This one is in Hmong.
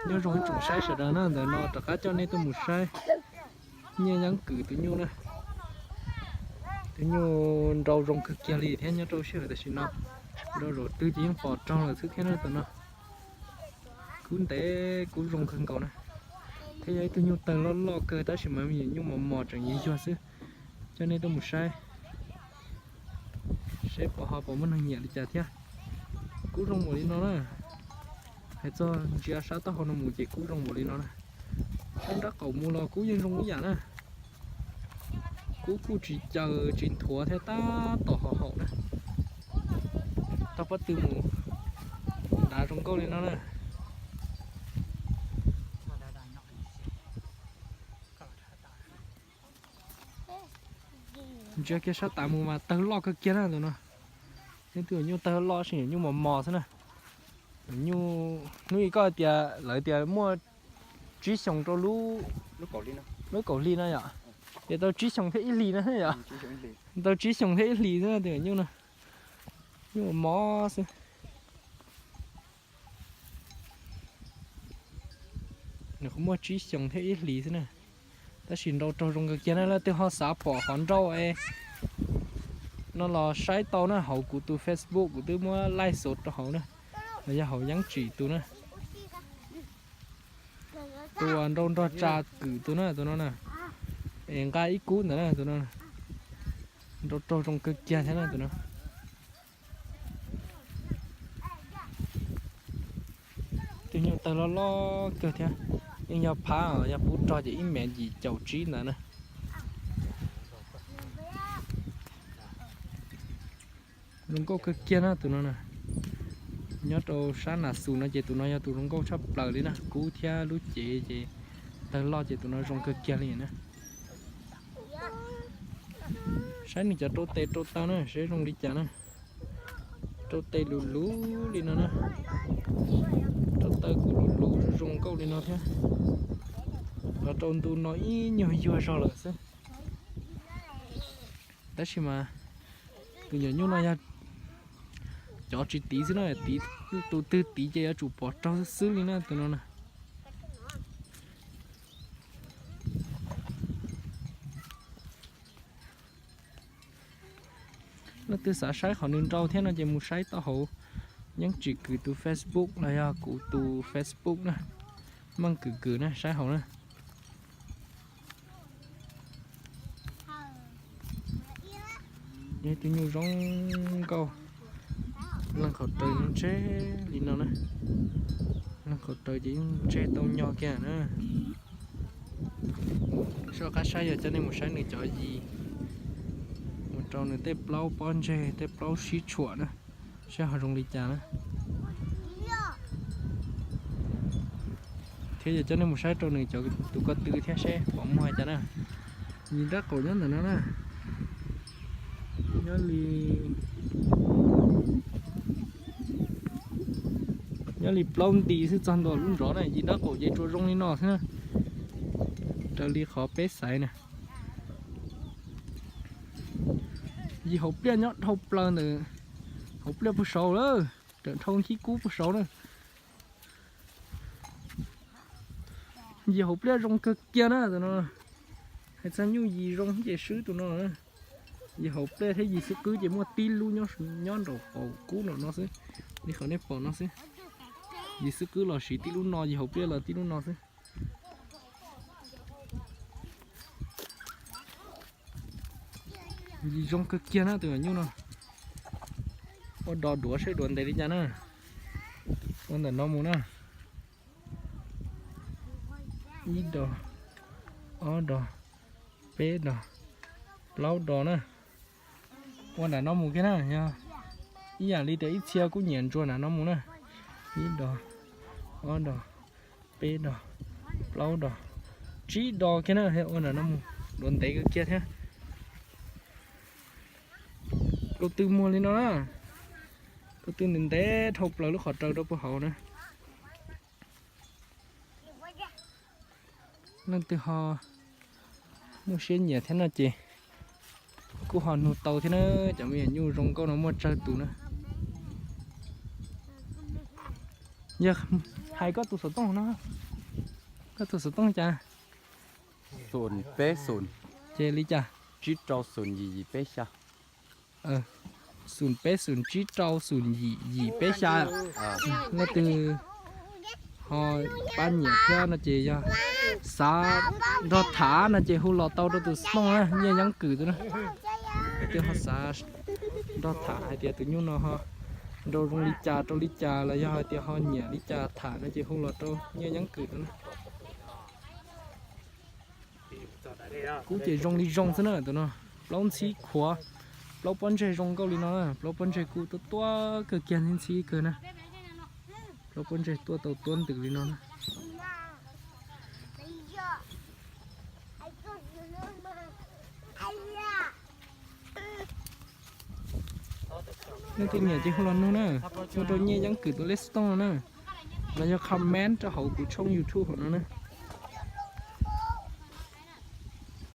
Nyob zoo ib tsoom saib sawv daws na, ntawm no rov qab coj nej tuaj mus saib Nyiaj Yeeb Kwm tus nyuj na. Tus nyuj nrau zoo kawg kiag li thiab nyob rau sij hawm tam sim no. Nrau zaum twg ces yeej pom raug lawm xwb thiab na tus no. Kub ntev kub zoo kawg nkaus na. Thiab yog ib tug nyuj tawg loj loj kawg tab sis mas me nyuam nyuj mos mos tseem yuag yuag xwb. Coj nej tuaj mus saib seb puas ho puas muaj neeg nyiam li cas thiab. Kub zoo npaum li no na. Hais txog ntsia sab taub hau no mus ces kub zoo npaum li no na. Sab nrab qaum mus los kub yeej zoo ib yam na. Kub kuj tsis caws tsis nthuav thiab tab tom hos haum na. Tau pob tw mus dav zoo nkauj li no na. Ntsia kiag sab tav mus mas tawg loj kawg kiag na tus no. Leej twg nyuj tawg loj sis nyuj mos mos xwb na. Nyuj hnub ib koj tias lawv tias muaj tsib xyoos rau lub, lub kaum hli no yom. Ces tau tsib xyoos thiab ib hlis na yom. Tau tsib xyoos thiab ib hlis xwb na tus nyuj no. Nyuj mos mos xwb. Nws kuj muaj tsib xyoos thiab ib hlis xwb na. Tab sis nrau raug zoo kawg kiag na, leej twg ho xav pom qhov nrau no los saib tau na, hauv kuv tus Facebook kuv twb muab laij xov rau hauv na, los yog hauv Yeeb Tsim tus na. Tus uas nrau nrog Tsa Kwm tus na, tus no na, es nqa ib kub ntawd na tus no. Nrau raug zoo kawg kiag thiab na tus no. Tus nyuj tawg loj loj kawg thiab, yeej yog phab os, yog pub rog ces ib mev yim caum tsib ntawd na. Zoo nkauj kawg kiag na tus no na. Nyob rau sab Nas Xus no ces tus no yog tus zoo nkauj tshaj plaws li na, kub thiab lub cev ces tawg loj ces tus no zoo kawg kiag li na. Saib nws cov rau tes rau taw na seb zoo li cas na. Rau tes luv luv li no na. Rau taw kuj luv luv zoo nkauj li no thiab. Los rau ntu no ib nyuag yuag zog lawm xwb. Tab sis mas tus nyuam nyuj no yog cov tsis tiv xwb na, tiv, tus twg tiv ces yuav tsum pom raug xwb xwb li na tus no na. Leej twg xav saib qhov nws nrau thiab no ces mus saib tau hauv Yeeb Tsim Kwm tus Facebook los yog kuv tus Facebook na, Meej Kwm Kwm na, saib hauv na. Yog tus nyuj zoo nkauj, leej qhov raws ntseg li no na, leej qhov raws ces yeej ntseg tau nyo kiag na. Soj qab saib yog coj nej mus saib nws cov yis, mus rau nws tej plaub pob ntseg tej plaub sib tshuam na, saib ho zoo li cas na. Thiab yog coj nej mus saib rau nws cov tus ko tw thiab seb pom muag cas na. Yis nrab qaum nyob ntawm no na. Nyob li, nyob li plaub nti xwb txog ntua lub nrov na, yis nrab qaum ces tsuas zoo li no xwb na. Raws li qhov peb xaiv na. Yis hauv pliaj nyob dhau plaws ntawm hauv pliaj puag saud lawm, raws dhau nkhib kub puag saud na. Yis hauv pliaj zoo kawg kiag na tus no. Hais txog nyuj yis zoo ces swb tus no. Yis hauv pliaj thiab yis xub qwb ces muaj tib lub nyob nraum qaum kub no no xwb, li qhov nej pom no xwb. Yis xub qwb los siv tib lub no, yis hauv pliaj los tib lub no xwb. Yis zoo kawg kiag na tus nyuj no. Ua dos duav seb duav ntev li cas na. Ua ntawm no mus na. Ib dos, ob dos, peb dos, plaub dos na. Ua nram no mus kiag na, yog ib yam li tias ib txhia kuj nyiam ntsuas nram no mus na. Ib dos, ob dos, peb dos, plaub dos, tsib dos kiag na, ua nram no mus, duav ntev kawg kiag thiab. Rau tw muag li no na. Rau tw ntev ntev dhau plaws lub qhov raws rau puag hauv na. Leej twg ho muaj siab nyiam thiab no ces kuj ho nug tau thiab na, cov me nyuam nyuj zoo nkauj no muaj tsawg tus na. Yog hais koj tus xov tooj no, koj tus xov tooj cas? Xoom peb xoom, ces li cas? Tsib rau xoom yim yim peb xya. Xoom peb xoom tsib rau xoom yim yim peb xya. Leej twg ho pab nyiam thiab no ces yog xav nrog tham no ces hu los tau rau tus xov tooj na, Nyiaj Yeeb Kwm tus na. Leej twg ho xav nrog tham hais tias tus nyuj no ho nrau zoo li cas rau li cas los yog hais tias ho nyiam li cas tham no ces hu los rau Nyiaj Yeeb Kwm tus na. Kub ces zoo li zoo xwb na tus no. Plaub ntxhib khuav, plaub pob ntseg zoo nkauj li no na, plaub pob ntseg kuj tuab tuab kawg kiag ntxhib ntxhib kawg na. Plaub pob ntseg tuaj tau tuab ntws li no na. Leej twg nyiam ces hu los nug na, hu rau Nyiaj Yeeb Kwm tus lej xov tooj no na, los yog comment rau hauv kuv tshooj YouTube hauv no na.